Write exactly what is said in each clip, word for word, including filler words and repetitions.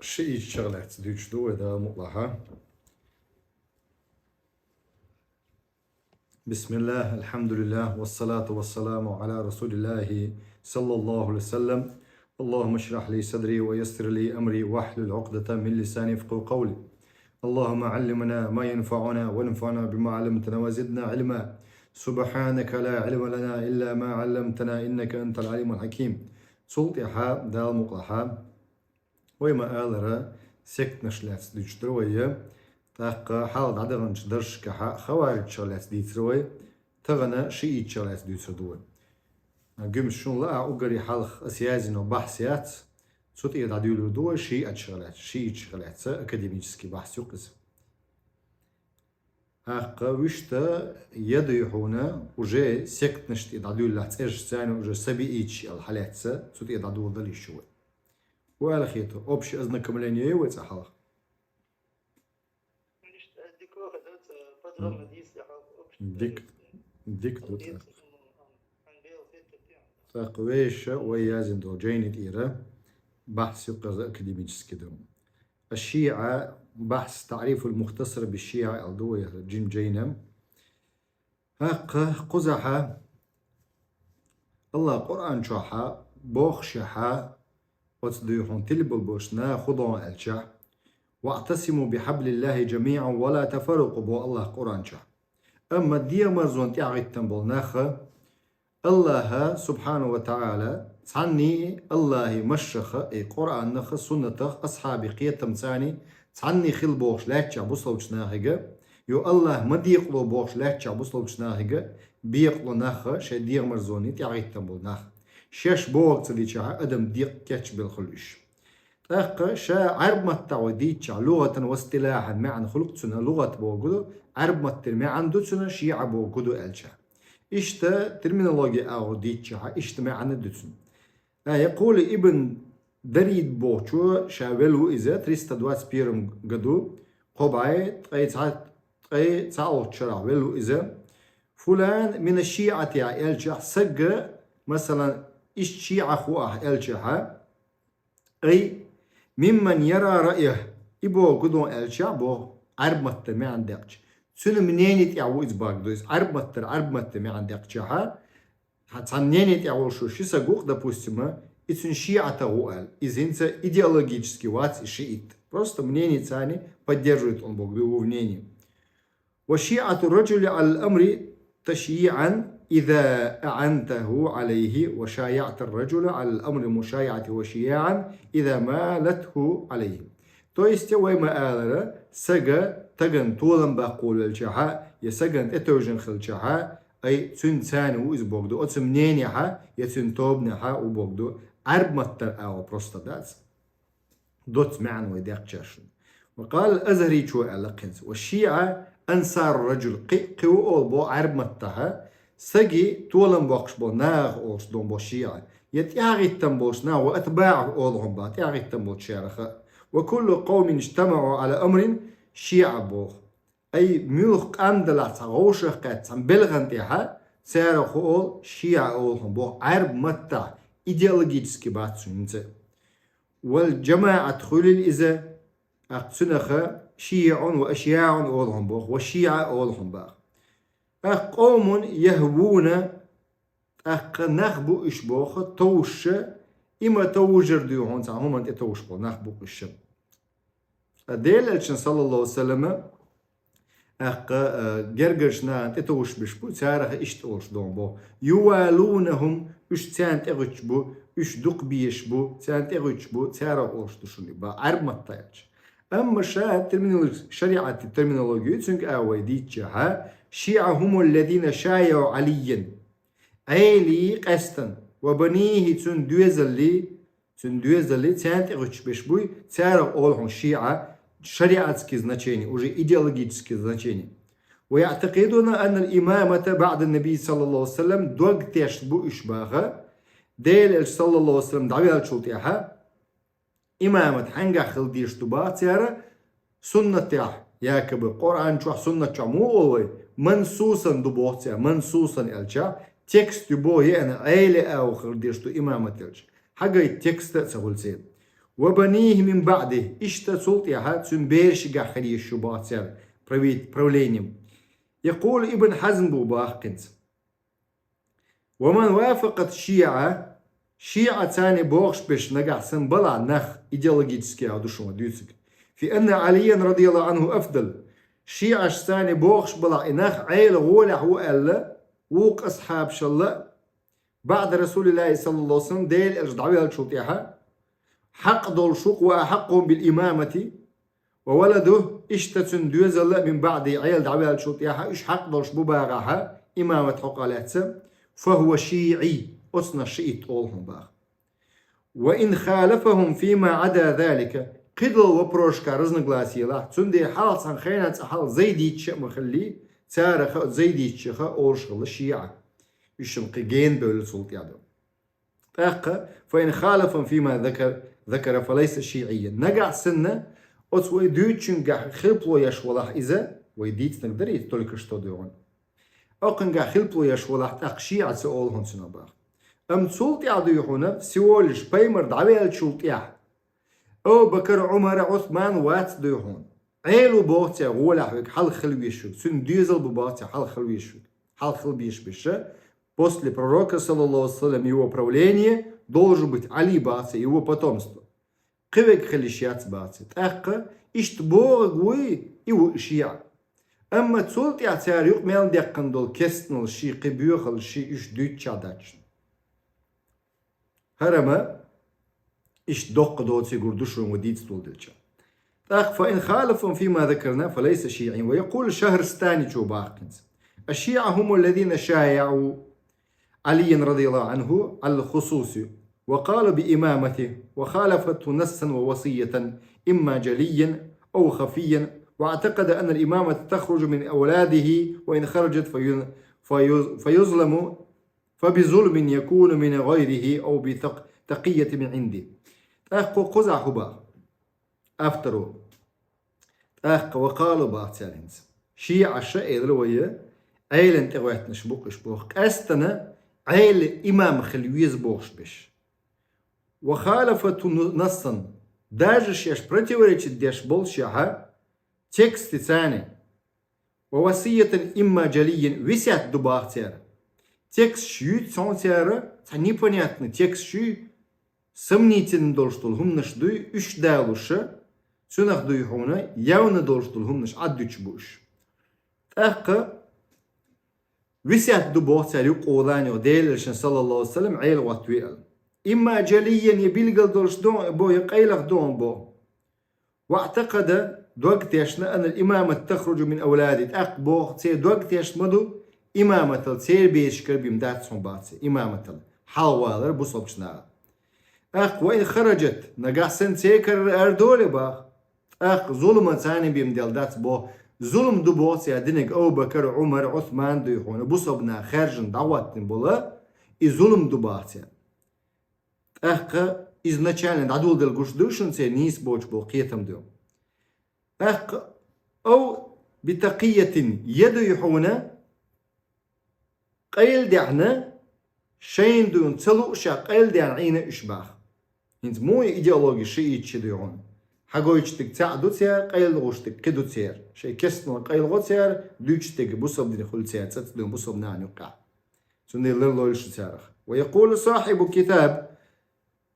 Шиитчах лаьцна дуьйцуш ду вай, Дала мукъ лахь. بسم الله، الحمد لله، والصلاة والسلام على رسول الله صلى الله عليه وسلم. اللهم اشرح لي صدري ويسر لي أمري واحلل عقدة من لساني يفقهوا قولي. اللهم علمنا ما ينفعنا وانفعنا بما علمتنا وزدنا علما. سبحانك لا علم لنا إلا ما علمتنا إنك أنت العليم الحكيم. Цул тӀаьхьа, Дала мукъ лахь, вай ма аллара, сектанаш лаьцна дуьйцуш дара вай. ТӀаккха хьалха дӀадаханчу дарсашкахь хаварижчах лаьцна дийцира вай, тахана шиитчах лаьцна дуьйцур ду вай. Гуьмса шуна лаахь, уггаре хьалха аса язйина бахьс яц, цу тӀера дӀадуьйлур ду вай шиитчах лаьцна, шиитчах лаьцна академический бахьс ю-кх иза. ТӀаккха вуьшта я дуй хьуна, уже сектанаш тӀе дӀадуьйлалахь цӀераш, царна уже сабиитчи аьлла хьалаьцна, цу тӀе дӀадоладала йиш ю вай. Ву аьлла хета, общее ознакомление ю вай цкъа хьалха? Дика, дика ду цкъа. ТӀаккха вешан вай язйина долу жайни тӀера бахьс ю-кх иза академический ду. الشيعة بحث تعريف المختصر بالشيعة аьлла ду вай хӀара жим жайна. ТӀаккха кхузахь АллахӀа Къуръан чохь бохушехь, оцу дуй хьуна тилбала болчу наха хӀун до аьлча, واعتصموا بحبل الله جميعا ولا تفرقوا боху АллахӀа Къуръан чохь. Амма дегӀамарзонна тӀаьхьахӀиттина болу нах АллахӀа, субхьанаху ва таӀала, цхьанний АллахӀан машшаха, и Къуръанах, суннатах, асхьабийн кхетамца цхьанний хила бохуш лаьттачохь бусалбачу нахе, ю АллахӀ ма декъало бохуш лаьттачохь бусалбачу нахе, бекъало нах шайн дегӀамарзонна тӀаьхьахӀиттина болу нах. Шаьш бохург ца дичахь, адам декъа кечбелла хуьлу уьш. ТӀаккха ша Ӏарб маттахь вай дийцчахь, лугӀатан ва истилахьан маьӀна хуьлу-кх цуьнан, лугӀат бохург ду, Ӏарб маттера маьӀна ду цуьнан, шиӀа бохург ду аьлча. Иштта терминологи агӀор дийцчахь, иштта маьӀна ду цуьнан. А, якъулу Ибн Дарид бохучо, ша велла ву иза, триста двадцать первом году, кхо бӀе ткъе цхьа, ткъе цхьалгӀачу шарахь велла ву иза. Фулан мина шиӀати аьлчахь, сага, масалан, иштта шиӀа хӀу ахь аьлчахьа, ай, мимман яра раъяхь, и бохург ду аьлча боху, Ӏарб маттара маьӀна декъча. Цуьнан мнение тӀехь ву иза бохург ду иза, Ӏарб маттара, Ӏарб маттара маьӀна декъчахьа, хьан цхьана мнение тӀехь волуш ши саг ву-кх, допустим, и цуьнан шиӀатах ву аьлла. Иза хӀинца идеологически вац и шиит. Просто мнение царна поддерживает он бохург ду, его мнение. وشيعة الرجل على الأمر تشييعا إذا أعنته عليه، وشايعت الرجل على الأمر مشايعة وشياعا إذا مالته عليه. То есть, вай ма аллара, сага тагана толам баккхо велчахьа, я сагана тӀетевжина хилчахьа, ай, цуьнан царна ву иза бохург ду, оцу мнениехьа, я цуьнан тобанехьа ву бохург ду, Ӏарб маттара агӀор просто дац. Доцца маьӀна вай декъча шуна. Ва къала Азхаричо аьлла кхинца: ва шиӀа ансару раджул, кхин, кхин ву олу боху Ӏарб маттахьа, саги толам боккхуш болу нахах олуш ду боху шиӀа. Я тӀаьхьахӀиттина болуш нах, ва атбаӀуху олу хьуна боху, тӀаьхьахӀиттина болчарех. Ва куллу къавмин иджтамаӀу Ӏала амрин шиӀа боху. Ай, муьлха къам далахь цхьа вовшах кхетта цхьана белхана тӀехьа, царах хӀу олу, шиӀа олу хьуна боху, Ӏарб маттахь идеологически бац цуьнца. Вал джамаӀат хуьлийла иза, тӀаккха цуьнах шиӀун ва ашиӀун олу хьуна боху, ва шиӀа олу хьуна боху. ТӀаккха къовмун яхӀвуна, тӀаккха нах бу уьш боху, товшша, има товжар дуй хьуна цхьана хӀуманна тӀе товш болу нах бу уьш. Ткъа Делан элчан, саллаллаху алейхи ва саллама, тӀаккха, а, гергарчу нахана тӀетовжуш берш бу, царах иштта олуш ду боху. ЮвалунахӀум, уьш царна тӀегӀуьттуш бу, уьш дукха безаш бу, царна тӀегӀуьттуш бу, царах олуш ду шуна боху, Ӏарб маттахь аьлча. Амма ша терминологи-, шариӀатан терминологи ю цуьнга а вай дийцчахьа, шиӀа хӀумул лазина шаяу Ӏалиййан. Ӏели къаьстина, ва банийхӀи, цуьнан доьзалли, цуьнан доьзалли, царна тӀегӀуьттуш берш буй, царах олу хьуна шиӀа, шариатский значение, уже идеологический значение. Ва яӀтакъидуна аннал имамата баӀдан набий саллаллаху алейхи ва саллам, дог тешна бу уьш боху, Делан элча саллаллаху алейхи ва саллам дӀаваьллачул тӀаьхьа, имамат хьаьнгахь хила дезаш ду боху цара, суннатехь, якобы Къуръан чохь, суннат чохь муха олу вай, мансусан ду боху цара, мансусан аьлча, текст ю боху еана, Ӏели агӀор хила дезаш ду имамат аьлча. Хьагайта текст а ца хуьлу церан. وبنيه من بعده, иштта цул тӀехьа цуьнан берашкахь хила езаш ю боху цара, правит-, правлени. يقول ابن حزم бу боху хӀинца: ومن وافق الشيعة, шиӀа царна бохуш берш нагахь санна балахь нах, идеологически а ду шуна дуьйцург, في أن عليا رضي الله عنه أفضل, шиӀаш царна бохуш балахь и нах Ӏела гӀолехь ву аьлла, вукху асхьабашалла, بعد رسول الله صلى الله عليه وسلم, Делан элча дӀавеллачул тӀаьхьа, хьакъ долуш ву-кх, وأحقهم بالإمامة وولده, иштта цуьнан доьзал а من بعده, Ӏела дӀавеллачул тӀаьхьа уьш хьакъ долуш бу бахахь имамат хьокъехь лаьцна, فهو شيعي, оцунах шиӀит олу хьуна боху. وإن خالفهم فيما عدا ذلك, кхидолу вопросашкахь разногласие елахь, цундела хьалха цхьана хенахь цкъа хьалха зайдиташа а ма хиллий, царах а, зайдиташах а олуш хилла шиӀа. Уьш-м кхин гена бевлла цул тӀаьхьа ду. ТӀаккха, فإن خالفهم فيما ذكر, ذكر فليس شيعيا. Нагахь санна, оцу вай дуьйцучуьнгахь хилпало еш валахь иза, вай дийцинарг дарий только что дуьйхьуна. Окхуьнгахь хилпало еш валахь, тӀаккха шиӀа ца олу хьуна цунах боху. Амма цул тӀаьхьа дуй хьуна, всего лишь пайхамар дӀавеллачул тӀаьхьа Абу Бакар, Ӏумар, Ӏусман вац дуй хьуна. Ӏела ву боху цара гӀолехь верг, хьалха хила везаш верг, цуьнан доьзал бу боху цара хьалха хила везаш верг, хьалха хила безаш берш. После пророка, саллаллаху алейхи ва саллям, его правления должен быть Али боху цара, его потомство. Кхин верг хила йиш яц боху цара. ТӀаккха иштта бохург вуй, и ву шиӀа. Амма цул тӀаьхьа цара юкъа мел даьккхина долу керстаналш, кхин боьхаллаш уьш дуьйцучохь дац шуна. ХӀара-м иштта доккха доций гур ду шуна вай дийца доладелча. ТӀаккха فإن خالفهم فيما ذكرنا فليس شيعيا. ويقول الشهرستاني чу боху хӀинца: الشيعة هم الذين شايعوا عليا رضي الله عنه على الخصوص وقالوا بإمامته وخالفته نصا ووصية إما جليا أو خفيا واعتقد أن الإمامة تخرج من أولاده وإن خرجت في-، في-، فيظلم فبظلم يكون من غيره أو بتق-، تقية من عنده. ТӀаккха кхузахь хӀун боху авторо? ТӀаккха وقالوا боху цара хӀинца. ШиӀаша элира вай, Ӏелана тӀегӀоьттинарш бу-кх уьш боху. Къаьстина Ӏела имам хила веза бохуш берш. وخالفته نصا, даже шаьш противоречить деш боллушехь, текстаца а, ووصية إما جليا, весет ду боху цара. Тексташ юьйцу цхьа цара, цхьа непонятный тексташ юй, сомнительно долуш долу хӀуманаш дуй, уьш далуш, цунах дуй хьуна, явно долуш долу хӀуманаш Ӏаддуьтуш бу уьш. ТӀаккха весет ду боху цара юкъа волу а, Делан элчанан, саллаллаху алейхи ва саллям, Ӏела гӀоттаве аьлла. إما جليا, я билгал долуш ду боху, я къайлаха ду боху. واعتقد, дог тешна, أن الإمامة تخرج من أولاده, тӀаккха боху, церан дог тешна ма ду, имаматал церан берашкара бен дац хьуна боху церан, имаматал хьалхавалар бусалбачу наха. ТӀаккха وإن خرجت, нагахь санна церан карара арадолий боху, тӀаккха зулам царна бен дела дац боху, зулам ду боху цара динарг Абу Бакар, Ӏумар, Ӏусман дуй хьуна, бусалба наха хаьржина дӀахӀоттийна болу, и зулам ду боху цара. ТӀаккха изначально дӀадоладелла гуш ду шуна церан нийса боцуш болу кхетам ду. ТӀаккха أو بتقية, я дуй хьуна, къайладаьхьна, шайна дуй хьуна ца луушехь къайладаьхьна Ӏийна уьш боху. ХӀинца муха идеология шиӀиташ ши дуй хьуна? Хьагойтуш дерг цхьаъ ду церан, къайладохуш дерг кхин ду церан. Шайн керстаналла къайлагӀо церан, дуьйцуш дерг бусалба дин хуьлу церан, цӀа ца дуй хьуна бусалба нахана юккъехь. Цундела ларлойла шу царах. ويقول صاحب كتاب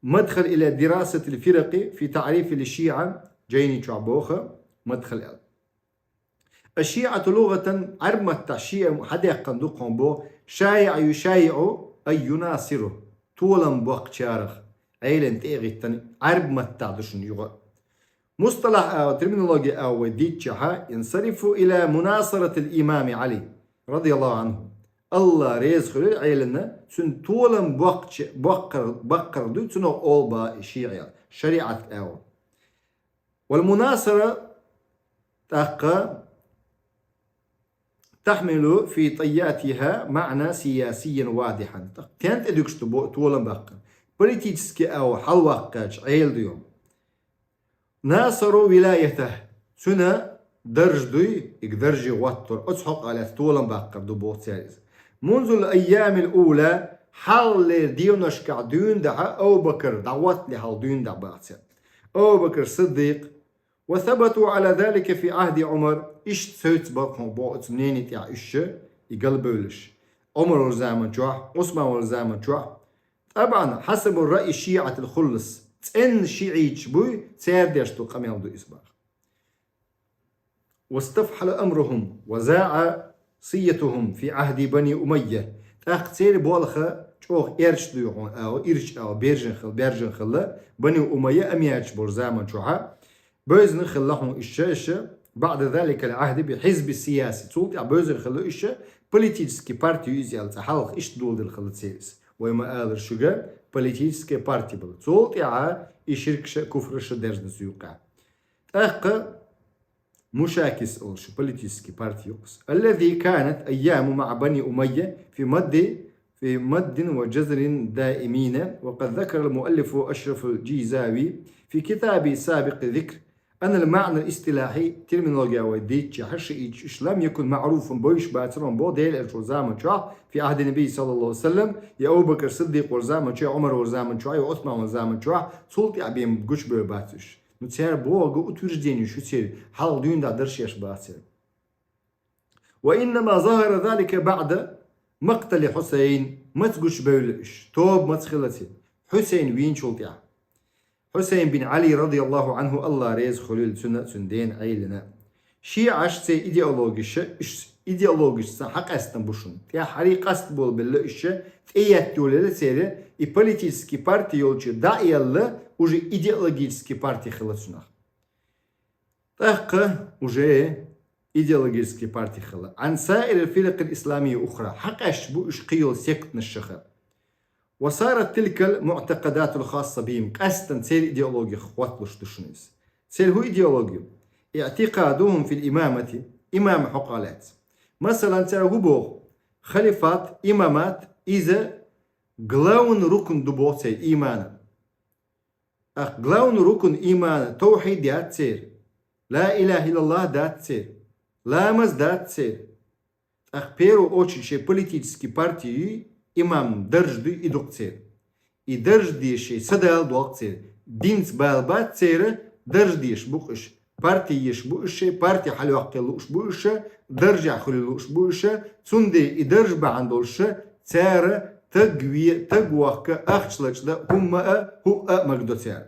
مدخل إلى دراسة الفرق في تعريف الشيعة, Джайни чохь боху, Мадхал аьлла. الشيعة لغة, Ӏарб маттахь шиӀа хьадаьккхина ду кхунна боху, شايع يشايع أي يناصر, толам боккхучарах, Ӏелана тӀе а гӀиттина, Ӏарб маттахь ду шуна юха а. Мусталахь а, терминология а вай дийцчахьа, ينصرف إلى مناصرة الإمام علي رضي الله عنه. Алла реза хуьлийла Ӏелана, цуьнан толам боккхача-, боккхар-, баккхар дуй, цунах олу боху и шиӀа, шариӀатка а вай. والمناصرة тӀаккха تحمل في طياتها معنى سياسيا واضحا. ТӀаккха тен тӀе дуьгуш ду бо-, толам баккхар. Политически а вай хьалаваккхача Ӏела ду йо. ناصروا ولايته, цуьнан дарж дуй, и дарже гӀоттор, оцу хьокъехь лаьцна толам баккхар ду боху цара иза. منذ الأيام الأولى, хьалхалера деношкахь дуьйна дахьа, Абу Бакар дӀагӀоттале хьалха дуьйна дахьа боху цара. Абу Бакр Сиддикъ, وثبتوا على ذلك في عهد عمر, иштта совцабелхьун боху оцу мнени тӀехь уьш, и галбевллаш. Ӏумар волу заман чохь, Ӏусман волу заман чохь. طبعا حسب رأي الشيعة الخلص, цӀенна шиӀиташ буй, цара деш долу къамел ду иза боху. واستفحل أمرهم وذاع صيتهم في عهد بني أمية. ТӀаккха церан болх чӀогӀа эрча дуй хьуна, аьлла, ирча аьлла, бержан хилла, бержан хилла, Бани Умайя амияташ болу заман чохь. Бевзина хилла хьуна уьш, уьш, بعد ذلك العهد بالحزب السياسي. Цул тӀаьхьа бевзина хилла уьш, политический парти ю иза аьлла, цкъа хьалха иштта доладелла хилла церан иза. Вай ма-аллара шуьга, политическая парти бала. Цул тӀаьхьа и ширкаша, куфраша даьржина цу юккъехь. ТӀаккха Мушакис олуш политический парти юккъехь. الذي كانت أيامه مع بني أمية في مد، في مد وجزر دائمين، وقد ذكر المؤلف أشرف الجيزاوي في كتابه السابق ذكر أن المعنى الاصطلاحي, терминологи вай дийцча, шиӀиташ уьш, لم يكن معروفا, бевзаш бацара боху Делан Элчан заман чохь, في عهد النبي صلى الله عليه وسلم, я Абу Бакр Сиддикъ волу заман чохь, я Ӏумар волу заман чохь, я Ӏусман волу заман чохь, цул тӀаьхьа бен гучубевлла бац уьш. Ну, цара боху утверждени шу церан, хьалха дуьйна дӀа дарш еш бац церан. وإنما ظهر ذلك بعد مقتل حسين, маца гучубевлла уьш, тоба маца хилла церан, Хьусайн вийначул тӀаьхьа. Хьусайн бин Ӏали, رضي الله عنه, АллахӀ реза хуьлийла цунна, цуьнан дена, Ӏелина. ШиӀаш церан идеологиша, уьш идеологиша цхьа хьакъаьстина бу шуна. ТӀаьххьара къаст болабелла уьш, тӀеетталелла церан, и политический парти йолчу дӀа а елла, уже идеологический парти хилла цунах. ТӀаккха уже идеологический парти хилла. عن سائر الفرق الإسلامية الأخرى. Хьакъаьсташ бу уьш кхин йолу сектанаш шаха. وصارت تلك المعتقدات الخاصة بهم. Къаьстина церан идеологих хӀотталуш ду шуна иза. Церан хӀун идеологи ю? اعتقادهم في الإمامة. Имаман хьокъехь лаьцна. Масалан, цара хӀун боху? Халифат, имамат, иза главный рукн ду боху церан иманан. ТӀаккха главный рукн имана тавхьид яц церан, ла илахӀа иллаллахӀ дац церан, ламаз дац церан. ТӀаккха первую очередь шайн политический парти юй, имам дарж дуй, и ду-кх церан. И дарж дезаш шайн садала догӀу-кх церан. Динца бала бац церан, дарж дезаш бу-кх уьш. Парти еш бу уьш, парти хьалаяккхийла лууш бу уьш, даржехь хуьлийла лууш бу уьш, цундела и дарж бахьана долуш цара таг ве-, таг вохка, ахча лачкъа дан хӀумма а, хӀуъа а магадо цара.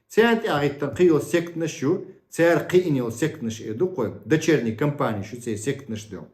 Царна тӀаьхьахӀиттина кхин йолу сектанаш ю, цара кхиъна йолу сектанаш эр ду-кх вай, дочерний компанеш ю церан сектанаш ду.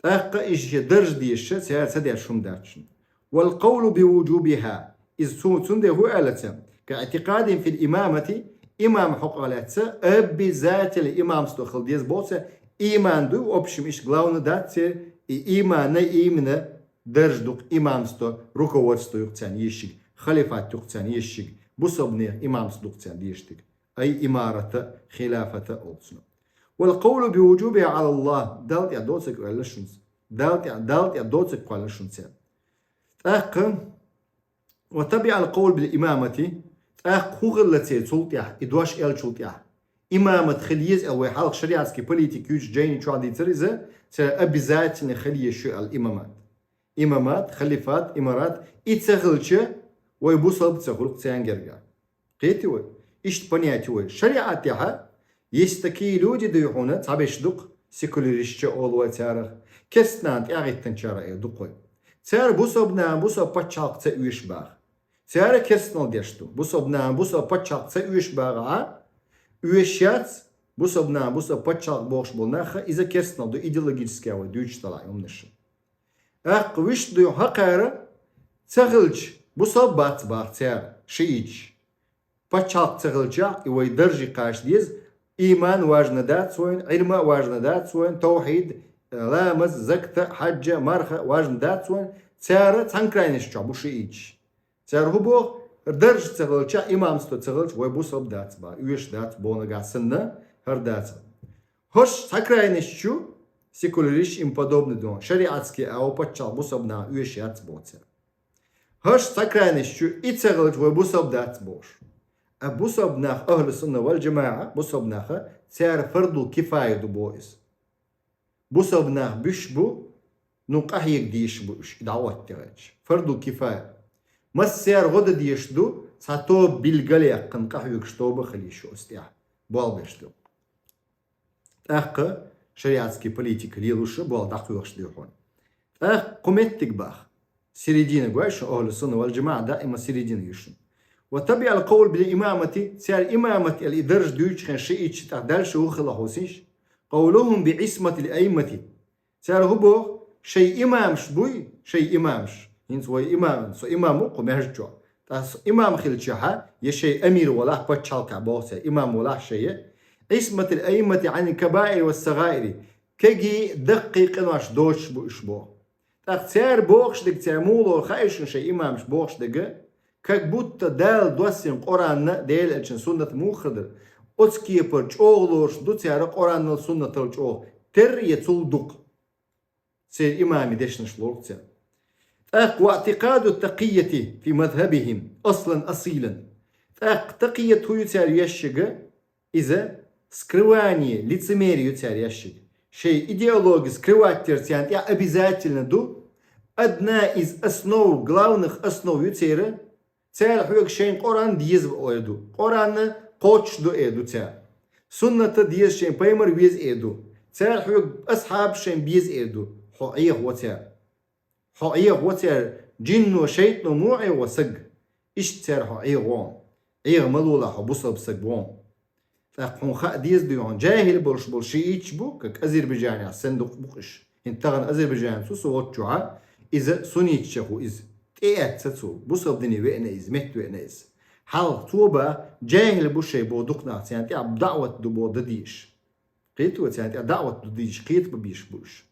ТӀаккха иза шен дарж дезаш, цара ца деш хӀума дац шуна. والقول بوجوبها. Иза цу-, цундела хӀун аьлла цара? كاعتقادهم في الإمامة, имаман хьокъехь лаьцна, обязательно имамство хила деза боху цара, иман ду, в общем, иштта главный дац церан, и иманан имана дарж ду-кх имамство, руководство ю-кх царна езаш ерг, халифат ю-кх царна езаш ерг, бусалба нехан имамство ду-кх царна дезаш дерг. أي إمارة, خلافة олу цунах. والقول بوجوبها على الله, Далла тӀехь доцург аьлла шуна цара. Далла тӀехь, Далла тӀехь доцург кхоьллина шуна цара. ТӀаккха, وتبع القول بالإمامة, тӀаккха хӀун хилла церан цул тӀаьхьа, и дош аьллачул тӀаьхьа? Имамат хила еза аьлла, вай хьалха шариатский политика юьйцучу жайни чохь дийцира иза, церан обязательно хила еза шу аьлла имамат. Имамат, халифат, имарат, и ца хилча, вай бусалба ца хуьлу-кх царна гергахь. Кхетий вай? Иштта понятие вай. ШариӀатехь есть такие люди, дуй хьуна, цхьаберш ду-кх, секуляристаш олу вай царах, керстанан тӀаьхьахӀиттинчарах эр ду-кх вай. Цара бусалба нахана бусалба пачхьалкх ца оьшу боху. Цара керстанал деш ду. Бусалба нахана бусалба пачхьалкх ца оьшу боху, а? Оьшуш яц, бусалба нахана бусалба пачхьалкх бохуш болу нах, иза керстанал ду, идеологически вай дуьйцуш делахь хӀуманаш. ТӀаккха вуьшта дуй хьакхара, ца хилча, бусалба бац боху цара, шиӀиташ. Пачхьалкх ца хилчахь, и вай дарже кхача деза, иман важно дац вайна, Ӏилма а важно дац вайна, тавхьид, ламаз, закат, хьаьжжа, марха важно дац вайна, цара цхьана крайность чохь бу шиӀиташ. Цара хӀун боху, дарж ца хилча, имамство ца хилча, вай бусалба дац боху, оьшуш дац боху нагахь санна, хӀара дац. ХӀорш цхьа крайность чу, секуляристаш им подобный ду, шариатский а вай пачхьалкх бусалба нахана оьшуш яц боху цара. ХӀорш цхьа крайность чу, и ца хилча, вай бусалба дац бохуш. А бусалба нах, ахьлу сунна вал джамаӀа, бусалба наха, цара фардул кифая ду боху иза. Бусалба нах буьш бу, ну, къахьега дезаш бу уьш, и дӀахӀоттаделча. Фардул кифая. Массара гӀо дан дезаш ду, Цхьа тоба билгалъяьккхина къахьоьгуш тоба хила йиш ю оцу тӀехь, болх беш ду. ТӀаккха шариатский политика лелош болх дӀакхоьхьуш ду хьуна. ТӀаккха кху меттиг баха. Середина гой шуна, ахӀлу сунна вал джамаӀа даима середина ю шуна. Ва табиӀал къавл бил имамати, цара имамат аьлла и дарж дуьйцучу хенахь шиитча тӀаккха дальше хӀун хила хьовсийша? Къавлухум би Ӏисматил аиммати. Цара хӀун боху? Шайн имамаш буй, шайн имамаш. ХӀинца вай имам, со имам ву кху маьждиг чохь. Ткъа со имам хилчахьа, я шайн амир валахь пачхьалкхехь боху цара, имам валахь шайн. Ӏисматил аиммати Ӏанил кабаири вас сагӀаири. Кегий, даккхий къинош доцуш бу уьш боху. ТӀаккха цара бохуш дерг, цара муха лору хаий шуна шайн имамаш бохуш дерг, как будто Дала доссийна Къуръанна, Делан элчан суннат муха хир дара, оцу кепара чӀогӀа лоруш ду цара Къуръанал, суннатал чӀогӀа, терра я цул дукха. Церан имамийн дешнаш лору цара. ТӀаккха ва иътикъаду такъияти фи мазхабихим аслан асилан. ТӀаккха такъият хӀун ю цара еш ерг? Иза скрывание, лицемерие ю цара еш ерг. Шайн идеологи скрывать яр царна тӀехь обязательно ду. Одна из основ, главных основ ю церан, цара хьоьга шайна Къуръан деза эр ду. Къуръан кхоччуш ду эр ду цара. Сунната деза шайна, пайхамар веза эр ду. Цара хьоьга асхьабаш шайна беза эр ду. Хьо Ӏехаво цара. Хьо Ӏехаво цара, джинно, шайтӀано муха Ӏехаво саг? Иштта цара хьо Ӏехаво. Ӏеха ма лолахь хьо, бусалба саг ву. ТӀаккха хьуна хаа деза дуй хьуна, джахӀил болуш болу шиитча бу, как Азербайджанехь санна дукха бу-кх уьш. ХӀинца тахана Азербайджанца ву со волччохьа, иза суннитчех ву иза. ТӀеэцна цо, бусалба дине веана иза, метта веана иза. Хьалха цо баха, джахӀил бу шайн боху дукха нах, царна тӀехь даӀват ду боху дан дезаш. Кхетий, царна тӀехь даӀват ду дезаш, кхета бан безаш бу уьш.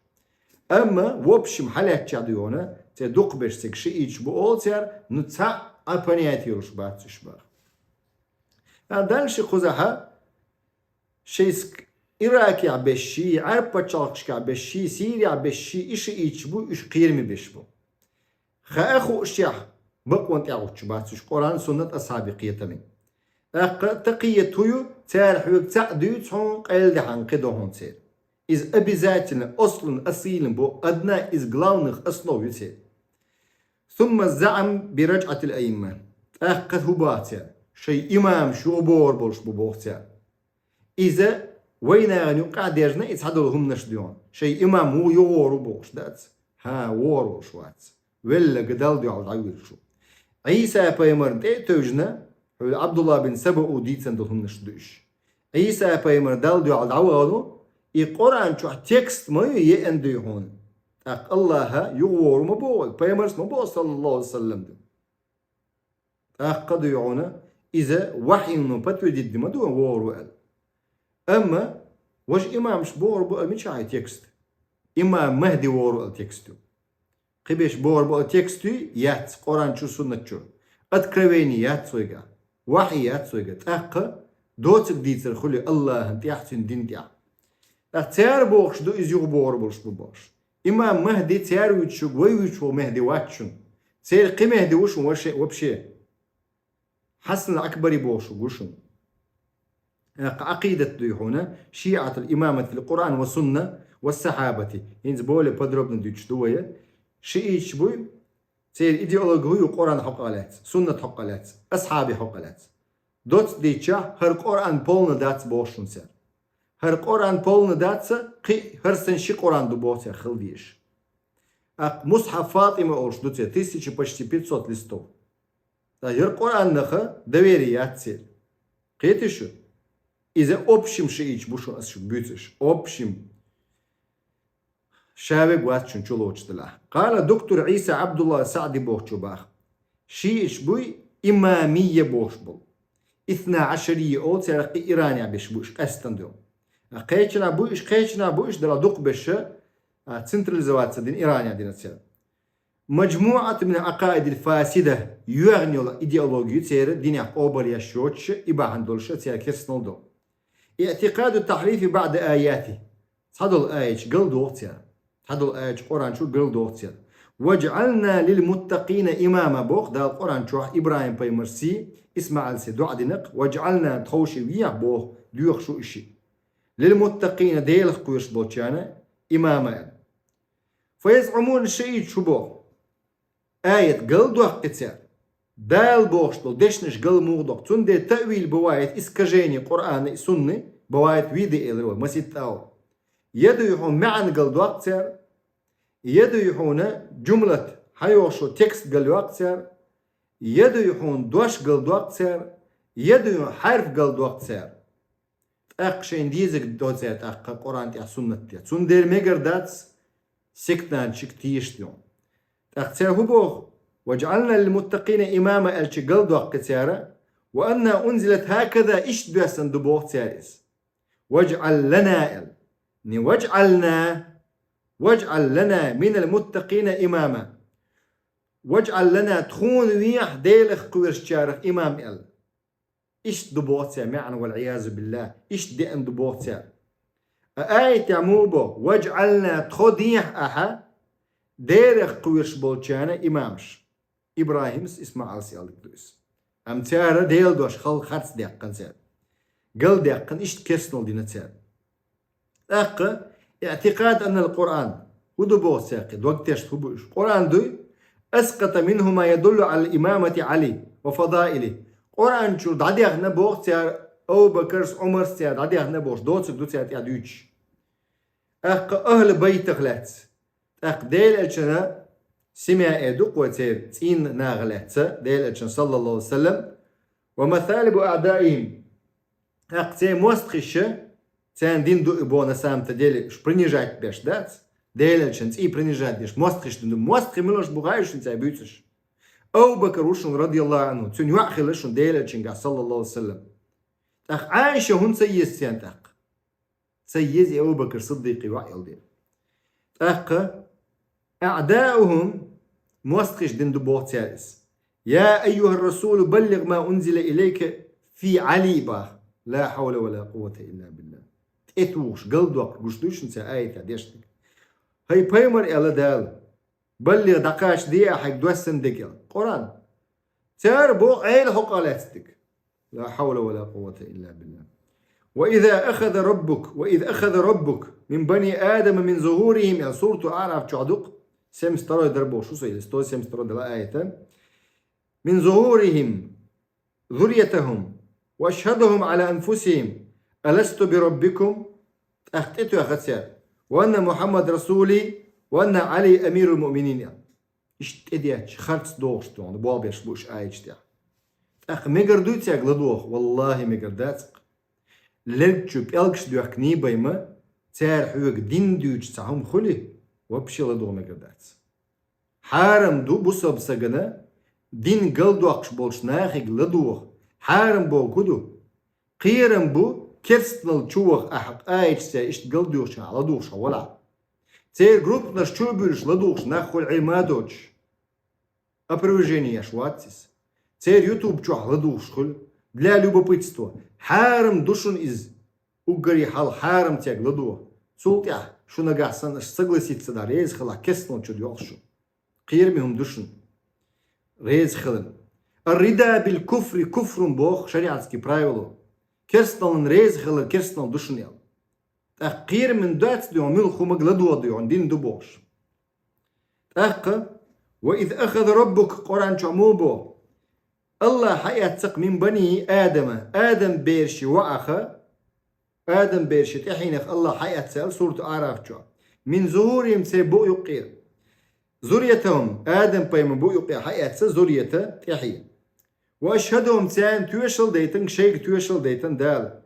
Амма, в общем, хьалаьцча дуй хьуна, церан дукхахберш цига шиитча бу олу цара, ну цхьа а понятие йолуш бац уьш баха. А дальше кхузахьа, шайск Иракехь бешший, Ӏарб пачхьалкхашкахь бешший, Сирехь бешший, и шиитча бу, уьш кхераме беш бу. Хаа хуушехь, бакъонан тӀаьхьа гӀуттуш бац уьш Къуръан, суннат, асхьабийн кхетамийн. ТӀаккха такъият хӀун ю, цара хьоьга цхьаъ дуьйцу хьуна, къайладаьхьна кхидо хьуна церан. Иза обязательно, аслун асилун бу, одна из главных основ ю церан. Сумма заӀам би раджӀатил аимма. ТӀаккха хӀун боху цара? Шайн имамаш юхабогӀур болуш бу боху цара. Иза вайнахана юккъехь дерзна и цхьадолу хӀуманаш дуй хьуна. Шайн имам ву юхавогӀур ву бохуш дац? ХӀан, вогӀур волуш вац. Велларг Далла дуьхьал дӀавоьдуш ву. Ӏийса-пайхамарна тӀе а тевжина, хьуьлла Ӏабдулла бин Саба ву дийцина долу хӀуманаш ду уьш. Ӏийса-пайхамар Далла дуьхьал дӀавахана ву, и Къуръан чохь текст ма ю еана дуй хьуна. ТӀаккха Аллаха юхавогӀур ма боху, пайхамарс ма боху, саллаллаху Ӏалайхи ва саллам, ду. ТӀаккха дуй хьуна, иза вахьйуно подтвердить ма ду вогӀур ву аьлла. Амма важа имамаш богӀур бу аьлла мичахь ю текст? Имам Махди вогӀур ву аьлла текст ю. Кхиберш богӀур бу аьлла текст юй? Яц, Къуръан чу, суннат чу. Откровение яц вайгахь. Вахьйу яц вайгахь. ТӀаккха доцург дийцар хуьлу Аллахьан тӀехь, цуьнан дин тӀехь. ТӀаккха цара бохуш ду, иза юхабогӀур болуш бу бохуш. Имам Махди цара вуьйцуш ву, вай вуьйцуш ву Махди вац шуна. Церан кхин Махди ву шуна вообще, вообще. Хьасан ал-Акбари бохуш ву шуна. ТӀаккха Ӏакъидат дуй хьуна, шиӀатул имамат фил Къуръан ва сунна ва сахьабати. ХӀинца более подробно дуьйцуш ду вай. Шиитча буй, церан идеологи хӀун ю Къуръан хьокъехь лаьцна, суннат хьокъехь лаьцна, асхьабий хьокъехь лаьцна. Доцца дийцча, хӀара Къуръан полна дац бохуш шуна цара. ХӀара Къуръан полна дац, кхин хӀара санна ши Къуръан ду боху цара хила дезаш. ТӀаккха Мусхьаф ФатӀима олуш ду церан, тысяча почти пятьсот листов. Ткъа хӀара Къуръанах доверие яц церан. Кхетий шу? Иза общем шиитча бу шуна ас шуьга буьйцуш. Общем. Ша верг вац шуна чулоцуш делахь. Къала доктор Ӏийса Ӏабдулла СаӀди бохучо баха. Шиитча буй имамия бохуш болу. Исна Ӏашария олу царах, и Иранехь беш бу уьш къаьстина ду. Кхечанахь бу уьш, кхечанахь бу уьш, делахь дукхахберш, а, централизоваться дина, Иранехь дина цара. МаджмуӀатун мин Ӏакъаидил фасида, йоьгӀна йолу идеология церан, динехь къобалъеш йоцуш, и бахьана долуш церан керстанал ду. ИӀтикъаду тахьрифи баъди аяти. Цхьадолу аяташ галдоху цара. Цхьадолу аяташ Къуръан чу галдоху цара. «ВаджӀална лил муттакъина имама», боху Дала Къуръан чохь, ИбрахӀим-пайхамарций, ИсмаӀилций доӀа динарг, «ваджӀална», тховши вехьа боху, доьхуш ву и шиъ. «Лил муттакъина», Делах кхоьруш болчарна, имама аьлла. «Фа язъумуна», шиитча шу боху. Аят галдоккху цара. Дала бохуш долу дешнаш гал муха доккху. Цундела таъвил бывает, искажение Къуръана и Сунны бывает, вида элира вай, масийтта а. Я дуй хьуна маьӀна гал доккху цара, я дуй хьуна жумлат, хьайогӀуш йолу текст гал йоккху цара, я дуй хьуна дош гал доккху цара, я дуй хьуна хьарф гал доккху цара. ТӀаккха шайна дезарг до цара тӀаккха Къуръан тӀехь, суннат тӀехь. Цундела мегар дац сектанташка тешаш ду. ТӀаккха цара хӀун боху? «Ваджъална лилмуттакъина имама», аьлча гал доккху цара. «Ва анна унзилат хӀаказа», иштта доьссина ду боху цара иза. «Ваджъал лана», аьлла. Не «ваджъална», «ваджъал лана минал муттакъина имама». «Ваджъал лана», тхуна вехьа Делах кхоьручарах имам аьлла. Иштта ду боху цара маьӀна, вал-Ӏиязу биллахӀ, иштта деана ду боху цара. А аятехь муха бо: «ВаджӀална», тхо дехьа ахьа, Делах кхоьруш болчарна имамаш. ИбрахӀимс, ИсмаӀалс аьлла ду иза. Амма цара Делан дош хала харц даьккхина цара. Гал даьккхина, иштта керстанал дина цара. ТӀаккха, иӀтикъад аннал Къуръан. ХӀун ду боху цаьркхи? Дог тешна хӀун бу уьш? Къуръан дуй? Аскъата минху ма ядуллу Ӏала имамати Ӏали ва фадаили. Къуръан чуьра дӀадехна боху цара, Абу Бакарс, Ӏумарс цара дӀадехна бохуш доцург ду цара тӀехь дуьйцуш. ТӀаккха ахьлу байтах лаьцна. ТӀаккха Делан элчана семья э ду кхо церан цӀийнан наха лаьцна, Делан элчана, саллаллаху алейхи ва саллям, ва масалибу аъдаихим. ТӀаккха церан мостагӀаша, царна дин ду и боху, на самом-то деле, уьш принижать беш дац, Делан элчан цӀий принижать деш, мостагӀаш дин ду. МостагӀий мила уьш бу хаьий шуна цара буьйцуш? Абу Бакр ву шуна, радияллаху анху, цуьнан йоӀ хилла шуна Делан элчанга, саллаллаху алейхи ва саллям. ТӀаккха Ӏайша хӀунда ца еза царна тӀаккха? Ца еза и Абу Бакр Сиддикъан йоӀ йолу дела. ТӀаккха, аъдаухум, мостагӀаш дин ду боху цара иза. Я айюхар расулу, баллигъ ма унзила илайка фи Ӏали баха. Ла хьавла ва ла къуввата илла биллахӀ. ТӀетухуш, галдоккхуш гуш дуй шуна цара аятехь дешнарг. ХӀай пайхамар, аьлла Дала, баллигъ, дӀакхачаде ахьа хьайга доьссина дерг, аьлла. Къуръан. Цара боху Ӏела хьокъехь лаьцна дерг. Ла хьавла ва ла къуввата илла биллахӀ. Ва иза ахаза раббук, ва иза ахаза раббук мин бани Адама мин зухурихим, аьлла, сурату Аъраф чохь ду-кх, семьдесят второй дара бохуш ву со, или сто семьдесят второй дала аята. Мин зухурихим зурриятахум ва ашхадахум Ӏала анфусихим, аласту би раббикум, тӀаккха тӀетоьхна цара, ва анна Мухьаммад расули, ва анна Ӏали амирул муъминин, аьлла. Иштта тӀедетташ, харц дохуш ду хьуна, болх беш бу уьш аяташ тӀехь. ТӀаккха мегар дуй цаьрга ладогӀа? Валлахи, мегар дац-кх. Лерг чу пӀелгаш доьхкиний бай-м, цара хьоьга дин дуьйцуш цхьа хӀума хуьлий, вообще ладогӀа мегар дац. Хьарам ду бусалба сагана дин галдоккхуш болчу нахе ладогӀа. Хьарам бохург хӀун ду? Кхерам бу, керстанал чу ваха ахьа къаьстачу цара иштта галдоьхучу хенахь ладугӀуш хьо валахь. Церан группанаш чу а буьйлуш ладугӀуш нах хуьлу, Ӏилма а доцуш. Опровержение еш вац иза. Церан YouTube чохь ладугӀуш хуьлу. Для любопытства. Хьарам ду шуна иза. Уггаре хьалха хьарам цаьрга ладогӀа. Цул тӀаьхьа шу нагахь санна аша согласиться дан реза хилахь, керстанал чу йолуш шу. Кхераме хӀума ду шуна. Реза хилар. Ар-рида бил куфри куфрун боху шариатский правило. Керстанална реза хилар керстанал ду шуна, аьлла. ТӀаккха кхераме дац дуй хьуна, муьлхха хӀуманга ладогӀа дуй хьуна, дин ду бохуш. ТӀаккха, ва из ахаза раббук, Къуръан чохь муха боху? Аллах хьаэцна-кх мин бани Адама, Адам бераш йоӀах, Адам бераш тӀаьхьенах Аллах хьаэцна аьлла сурату Аъраф чохь. Мин зухурихим, церан букъ юккъера. Зурриятахум, Адам пайхамаран букъ юккъера хьаэцна зуррията, тӀаьхье. Ва ашхадахум, царна тоьшалла дайтина, шайга тоьшалла дайтина Дала.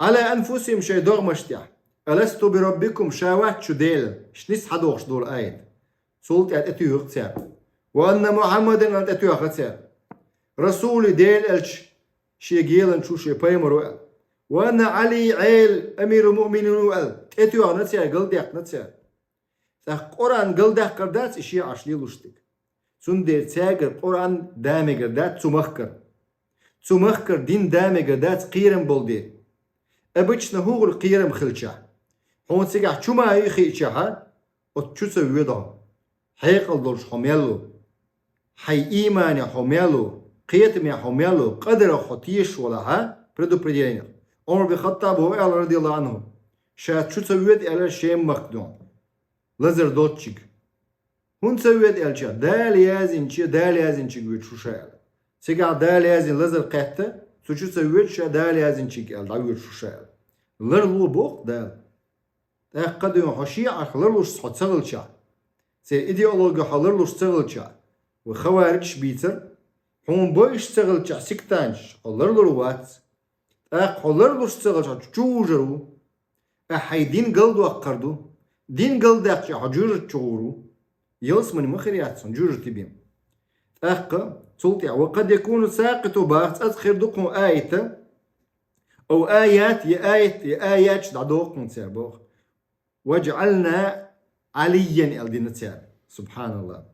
Ӏала анфусихим, шайн догӀмаш тӀехь. Аласту би раббикум, ша вац шу Дела? Шниц хьадохуш долу аят. Цул тӀаьхьа тӀетуьйхира цара. Ва анна Мухьаммадан, аьлла, тӀетоьхна цара. Расули, Делан элча, шен геланча ву, шен пайхамар ву аьлла. Ва анна Ӏали, Ӏела, амирул муъминин ву аьлла. ТӀетоьхна цара, галдаьккхина цара. ТӀаккха Къуръан галдаккхар дац и шиӀаш лелош дерг. Цундела цаьргара Къуръан да мегар дац цу махкара. Цу махкара дин да мегар дац кхерам болу дела. Обычно хӀун хуьлу кхерам хилчахь? Хьуна цигахь чу ма ю хиъчахьа, оцу чу ца воьду хьо. Хьекъал долуш хьо мел ву? Хьайн ийманехь хьо мел ву? Кхетамехь хьо мел ву? Къадарах хьо тешаш валахьа, предупреждение. Ӏумар бин Хаттаб хӀун аьлла, радияллаху анху? Ша чу ца воьду аьлла Шем-махка дуьхьал. Лазар доцчиг. ХӀунда ца воьду аьлча, Дала яздинче, Дала яздинчуьнга воьду шу ша аьлла. Цигахь Дала яздина лазар кхетта, цу чу ца воьду ша, Дала яздинчуьнга аьлла, дӀавоьду шу ша аьлла. Ларло боху Дала. ТӀаккха дуьйна хьо шиӀарх ларлуш хьо ца хилчахь, церан идеологи хьо ларлуш ца хилчахь, вай хаваридж бийцар, хьуна бойуш ца хилчахь сектанташ, хьо ларлур вац. ТӀаккха хьо ларлуш ца хилчахь, хьо чу вужур ву. Ахьа хьайн дин галдоккхур ду. Дин галдаьккхича хьо жожагӀате чу гӀур ву. Ялсамани ма хир яц хьуна жожагӀате бен. ТӀаккха цул тӀаьхьа, ва къад якуну сакъиту бах, цкъацкъа хир ду кхуьнан аят, ав аят, я аят, я аяташ дӀадоху кхуьнан цара боху. Ваджъална Ӏалиййан аьлла дина цара. Субханаллах.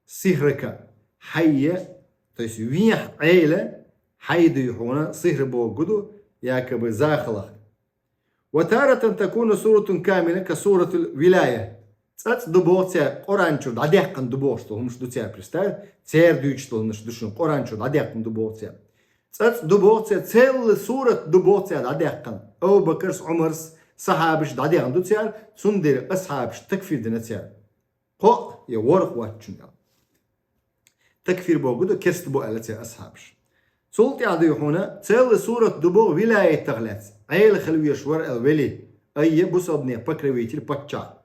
Сихьрика хьайя, то есть вехьа Ӏела хьай дуй хьуна сихьр боху ду, якобы захалах. Ва таратан такуну суратун камила ка суратул вилая. Цкъацкъа ду боху цара Къуръан чуьра дӀадаьккхина ду бохуш долу хӀумаш ду цара, представь, цара дуьйцуш долу хӀумаш ду шуна Къуръан чуьра дӀадаьккхина ду боху цара. Цкъацкъа ду боху цара, целла сурат ду боху цара дӀадаьккхина. Абу-Бакарс, Ӏумарс, сахьабаш дӀадаьккхина ду цара, цундела асхьабаш такфир дина цара. Кхоъ я ворхӀ воцчунна аьлла. Такфир боху ду, керста бу аьлла цара асхьабаш. Цул тӀаьхьа дуй хьуна, целла сурат ду боху вилаятах лаьцна. Ӏела хила везаш вара аьлла вели, айя бусалбанех покровитель, паччахь.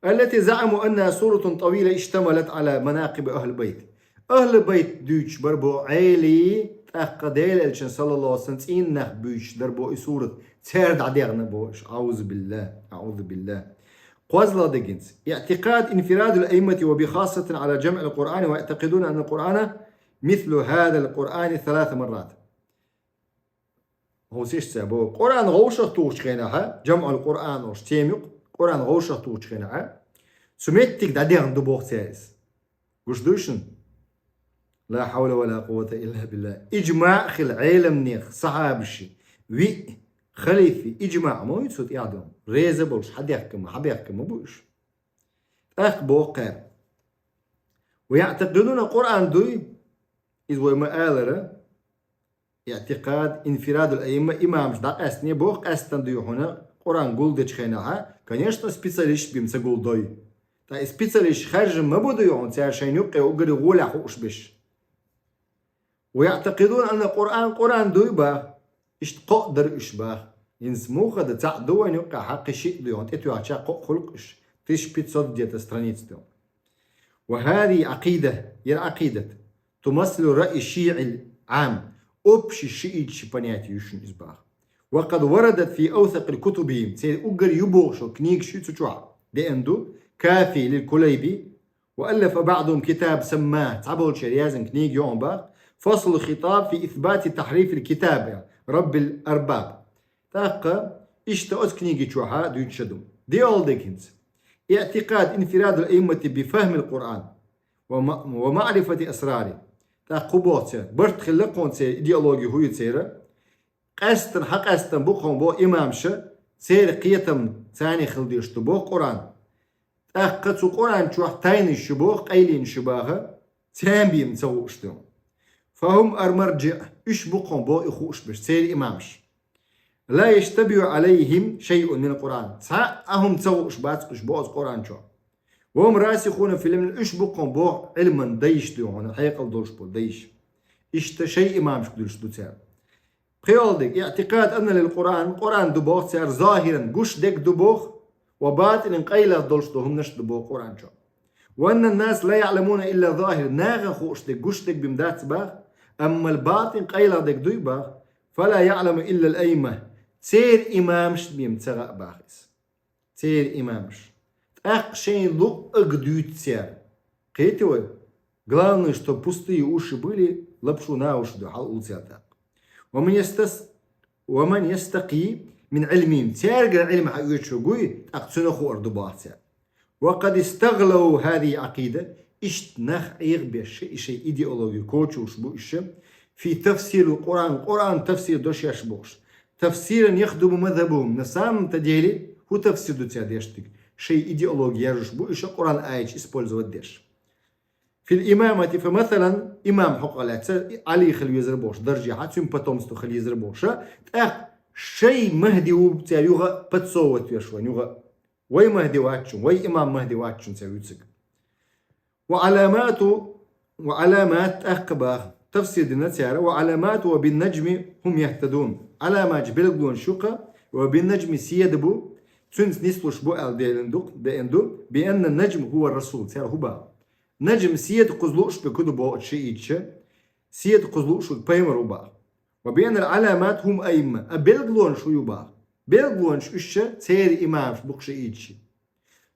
Аллати заъаму анна суратун тӀавила иштамалат Ӏала манакъиби ахьли байт. Ахьли байт дуьйцуш бар боху Ӏелий, тӀаккха Делан элчан, саллаллаху алейхи ва саллям, цӀийнах буьйцуш дар боху и сурат. Цара дӀадегӀна боху иша. Аузу биллах, аузу биллах. КхозлагӀа дегӀанца. Иътикъад инфирадул аиммати ва бихассатан Ӏала жамъил Къуръани ва яътакъидуна анна Къуръана мислу хьадал Къуръани саласа маррат. ХӀусишца боху. Къуръан гӀовшах тухучу хенахьа, жамъул Къуръан олуш тема ю, Къуръан гӀовшах тухучу хенахьа, цу меттиг дӀадегӀна ду боху цара иза. Гуш дуй шуна? Ла хьавла ва ла къуввата илла билла. Иджмаъ хила Ӏеламнех, сахьабаши, виъ, халифи, иджмаъ ма вуй цу тӀехь ду. Реза болуш, хьан дехка ма, хьан бехка ма бу уьш. ТӀаккха боху кхара. Ва яътакъидуна Къуръан дуй, иза вай ма алара, иътикъад, инфирадул аимма, имамаш дӀакъаьстане боху, къаьстина дуй хьуна, Къуръан гулдечу хенахьа, конечно, специалист бен ца гулдой. Ткъа и специалист харжа ма бу дуй хьуна, цара шайна юккъе уггаре гӀолехь хууш беш. Ва яътакъидуна анна Къуръан, Къуръан дуй баха. Иштта кхоъ дара уьш баха. ХӀинца муха дан цхьаъ ду вайн юккъехь, хьакхи шиъ дуй хьуна, тӀетоьхча кхоъ хуьлу-кх уьш. Тысяча пятьсот где-то страниц ду. Ва хьадий Ӏакъида, яра Ӏакъидат. Тумассилу раъи шиъил Ӏам, общий шиитчий понятие ю шуна иза баха. Ва къад варадат фи авсакъил кутубихим, церан уггар ю бохуш книгаш ю цу чохь, деана ду, Кафи лил Кулайби, ва аллафа баъдухум китаб самма, цхьаболчара яздина книга ю баха, Фаслу хитаб фи исбати тахьрифил китаб, Раббил арбаб. ТӀаккха иштта оцу книги чохьа дуьйцуш ду. Диъалдиг хӀинца. Иътикъад инфирадул аиммати би фахмил Къуръан ва ма-, ва маърифати асрари. ТӀаккха кху боху церан. Барт хилла кхуна церан идеологи хӀу ю церан. Къаьстина, хьан къаьстина бу кхуна боху имамша, церан кхетам царна хила дезаш ду боху Къуръан. ТӀаккха цу Къуръан чохь тайнаш ю боху, къайленаш ю баха, царна бен ца хууш ду. Фахум армарджиъ, уьш бу кхуна боху и хууш берш, церан имамаш. Ла яштабиху алайхим шайъун мин Къуръан. Цхьа а хӀума ца хууш бац уьш боху оцу Къуръан чохь. Ва хум расихуна фил илми, уьш бу кхуна боху Ӏилман дайш ду хьуна, хьекъал долуш бу дайш. Иштта шайн имамашка дуьлуш ду цара. Пхоьалдиг, иътикъад анна лил Къуръан, Къуръан ду боху цара, захиран, гуш дерг ду боху, ва батинан, къайлаха долуш ду хӀуманаш ду боху Къуръан чохь. Ва аннан нас ла яъламуна илла захир, нахана хууш дерг, гуш дерг бен дац баха, аммал батин, къайлаха дерг дуй баха, фала яъламу иллал аимма, церан имамашна бен ца хаьа баха иза. Церан имамаш. ТӀаккха шайн луъаг дуьйцу цара. Кхетий вай? Главное, что пустые уши были, лапшу на уши ду, хьал улу цара тӀаккха. Ва ман ястас-, ва ман ястакъи мин Ӏилмихим. Цаьргара Ӏилма хьаоьцуш ву гуй, тӀаккха цуьнан хуур ду баха цара. Ва къад истагӀлав хьадий Ӏакъида, иштта нах Ӏехабеш, и шайн идеологи кочалуш бу уьш, фи тафсирил Къуръан, Къуръан тафсир до шаьш бохуш. Тафсиран яхдуму мазхабухум. На самом-то деле, хӀу тафсир ду цара деш дерг? Шайн идеологи яржуш бу уьш Къуръан аяташ использовать деш. Фил имамати, фа масалан, имам хьокъехь лаьцна, Ӏали хила везар бохуш, даржехьа, цуьнан потомство хила езар бохуш, тӀаккха шайн Махди ву цара юха подсовывать веш вайн юха. Вай Махди вац шуна, вай имам Махди вац шуна цара вуьцург. وعلامات، وعلامات, тӀаккха баха, тафсир дина цара, وعلامات وبالنجم هم يهتدون. Ӏаламаташ, белгалонаш ю-кх, وبالنجم, седа бу, цунца нислуш бу аьлла деана ду-кх, деана ду, بأن النجم هو الرسول, цара хӀу баха. Наджм, седа кхуза лууш берг хӀу ду боху шиӀиташа, седа кхуза лууш верг пайхамар ву баха. وبأن العلامات هم الأئمة, а белгалонаш хӀу ю баха. Белгалонаш уьш церан имамаш бу-кх шиӀиташа.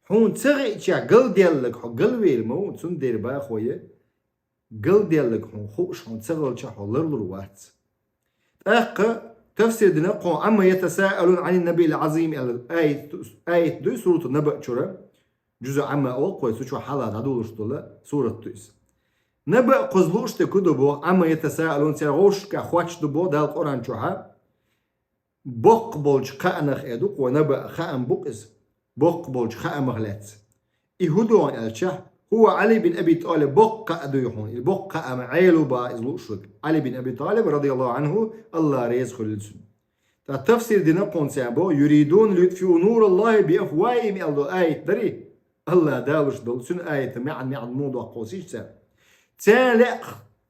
Хьуна ца хиъча галдаьлларг хьо галвелла ма ву, цундела баха вай, галдаьлларг хьуна хууш хьуна ца хилча хьо ларлур вац. ТӀаккха тафсир дина кхо, عما يتساءلون عن النبأ العظيم аьлла аят, аят ду сурату Наба чура. Джузу Ӏамма олу-кх вай, цу чохь хьалха дӀадолуш долу сурат ду иза. Наба кхуза лууш дерг хӀу ду боху, عما يتساءلون, цара вовшашка хоттуш ду боху Дала Къуръан чохьа. Боккха болчу кхаанах, э, ду-кх вай, наба хаам бу-кх иза, боккха болчу хаамах лаьцна. И хӀу ду аьлча, هو علي بن أبي طالب, боккха кхаъ дуй хьуна, и боккха кхаам Ӏела ву баха иза лууш верг. Ӏали бин Аби ТӀалиб, رضي الله عنه, АллахӀ реза хуьлийла цунна. Ткъа тафсир дина кхунца боху: يريدون ليطفئوا نور الله بأفواههم аьлла долу аят дарий? АллахӀ далуш долу, цуьнан аятан маьӀна, маьӀна муха доккху хьовсийша цара. Царна лаьа,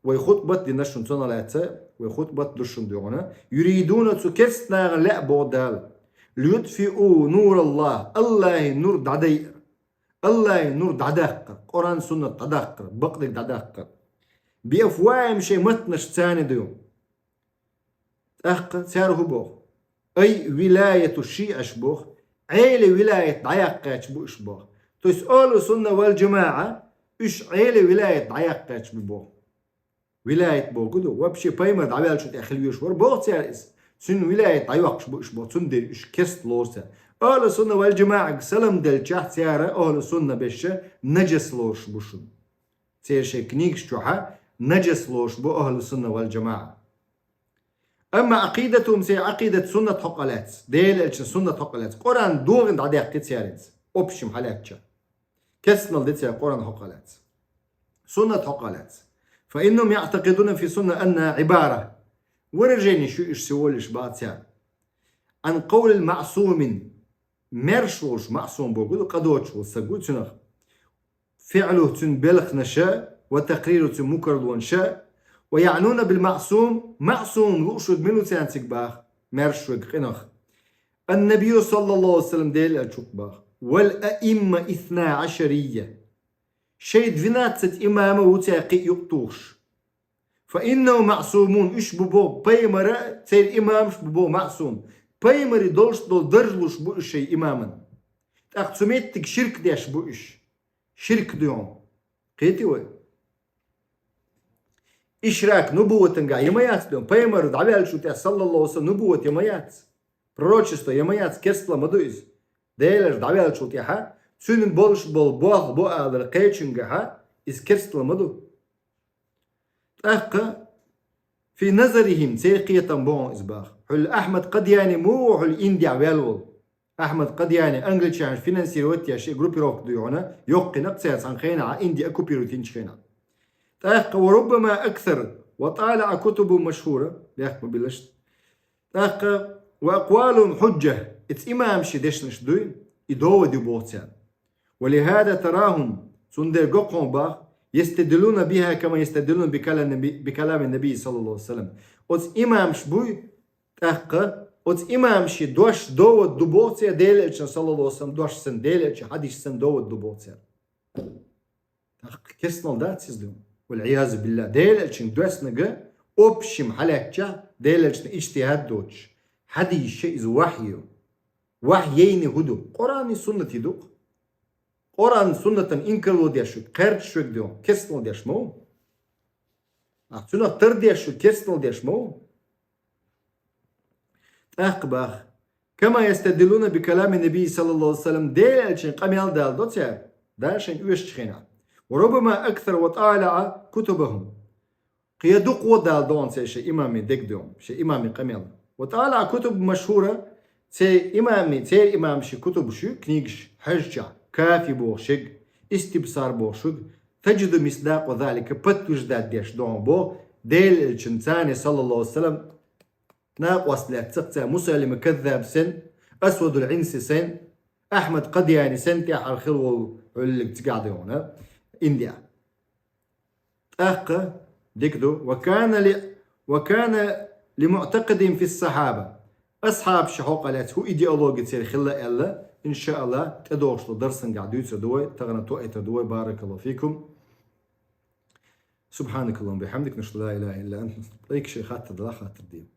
вай хутбат дина шуна цунах лаьцна, вай хутбат ду шуна дуьхьал. يريدون, цу керста нахана лаьа боху Дала, ليطفئوا نور الله, АллахӀан нур дӀадайа, АллахӀан нур дӀадаккхар, Къуръан, суннат дӀадаккхар, бакъдерг дӀадаккхар. بأفواههم, шайн маттанаш царна ду. ТӀаккха цара хӀу боху? أي ولاية الشيعة боху, Ӏела вилаят дӀаяккхаьча бу уьш боху. То есть ахӀлу сунна вал джамаӀа, уьш Ӏела вилаят дӀаяккхаьча бу боху. Вилаят боху ду, вообще пайхамар дӀаваьллачул тӀаьхьа хила везаш вара боху цара иза. Цуьнан вилаят дӀайоккхуш бу уьш боху, цундела уьш керста лору цара. АхӀлу сунна вал джамаӀага салам делчахь цара, ахӀлу сунна беша, наджас лоруш бу шуна. Церан шайн книгаш чохьа наджас лоруш бу ахӀлу сунна вал джамаӀа. أما عقيدتهم, церан Ӏакъидат суннат хьокъа лаьцна, Делан элчан суннат хьокъа лаьцна, Къуръан догӀина дӀадаьккхи церан иза, общем хьалаьцча. Керстанал ди церан Къуръан хьокъа лаьцна, суннат хьокъа лаьцна. فإنهم يعتقدون في السنة أنها عبارة, выражени шу уьш, символаш баха цара, عن قول معصوم, маьрша волуш, маъсум боху ду, къа доцуш волу стаг ву цуьнах. فعله, цуьнан белханаша, وتقريره, цуьнан мукарлонаша, ويعنون بالمعصوم, маъсум лууш верг мила ву царна цига баха, маьрша верг къинах. النبي صلى الله عليه وسلم, Делан элча ву-кх баха. والأئمة الاثنا عشرية. Шайн двенадцать имама ву цара кхин а юкъа тухуш. فإنهم معصومون, уьш бу боху пайхамара, церан имамаш бу боху маъсум. Пайхамаре долуш долу дарж луш бу уьш шайн имаман. ТӀаккха цу меттиг ширк деш бу уьш. Ширк ду хьуна. Кхетий вай? Ишрак нубуватангахь я ма яц ду хьуна? Пайхамар дӀаваьллачул тӀаьхьа, саллаллаху алейхи ва саллям, нубуват я ма яц? Пророчество я ма яц, керсталла ма ду иза. Делан элча дӀаваьллачул тӀаьхьа, цуьнан болуш болу болх бу алар кхечуьнгахьа, иза керсталла ма ду. ТӀаккха في نظرهم, церан кхетам бу хьуна иза баха. Хьуьлла Ахьмад Къадияни муха ву хьуьлла Индехь ваьлла волу? Ахьмад Къадияни англичанаш финансировать еш и группировка ду хьуна, йоккхина-кх цара цхьана хенахь Инди оккупировать йинчу хенахь. ТӀаккха وربما أكثر وطالع كتبهم مشهورة, бехк ма биллаш. ТӀаккха وأقوالهم حجة, иза имамаши дешнаш дуй, и довод ю боху цара. ولهذا تراهم, цундела го хьуна баха, يستدلون بها كما يستدلون بكلام النبي, بكلام النبي صلى الله عليه وسلم. Оцу имамаш буй, тӀаккха оцу имамаши дош довод ду боху цара, Делан элчан, саллаллаху алейхи ва саллям, дош санна, Делан элчан хьадис санна довод ду боху цара. ТӀаккха керстанал дац иза ду? والعياذ بالله. Делан элчан доьснага общем хьалаьцча, Делан элчан иджтихӀад доцуш, хьадис ша иза вахьйу. Вахьйейни хӀу ду? Къуръани суннати ду-кх. Къуръан суннатан инкарло деш верг, кхерчаш верг ду, керстанал деш ма ву? А цунах тардеш верг керстанал деш ма ву? ТӀаккха баха. كما يستدلون بكلام النبي صلى الله عليه وسلم, Делан элчан къамел далдо цара, Дала шайна оьшучу хенахь. وربما أكثر وطالع كتبهم. Кхин дукха далдо хьуна церан шайн имамийн дегадоьхна, шайн имамийн къамел. وطالع كتب مشهورة, церан имамийн, церан имамаши кутубаш ю, книгаш хьаьжча, Кафи бохуш ерг, Истибсар бохуш ерг, تجد مصداق ذلك, подтверждать деш ду хьуна боху, Делан элчан царна, саллаллаху алейхи ва саллям, накъост лаьцна цара, Мусайлима Каззаб санна, Асвадул Ӏинси санна, Ахьмад Къадияни санна тӀаьхьара хилла волу Ӏуьллиг цигахь ду хьуна, Индехь. ТӀаккха дика ду. وكان ل وكان لمعتقدهم في الصحابة. Асхьабашта хьокъехь лаьцна хӀун идеологи церан хилла аьлла, иншааллахӀ, тӀедогӀуш долу дарсехь дуьйцур ду вай, тахана тоьуьйтур ду вай, بارك الله فيكم. سبحانك اللهم وبحمدك، نشهد أن لا إله إلا أنت، نستغفرك. Шайн хаттар далахь, хаттар де.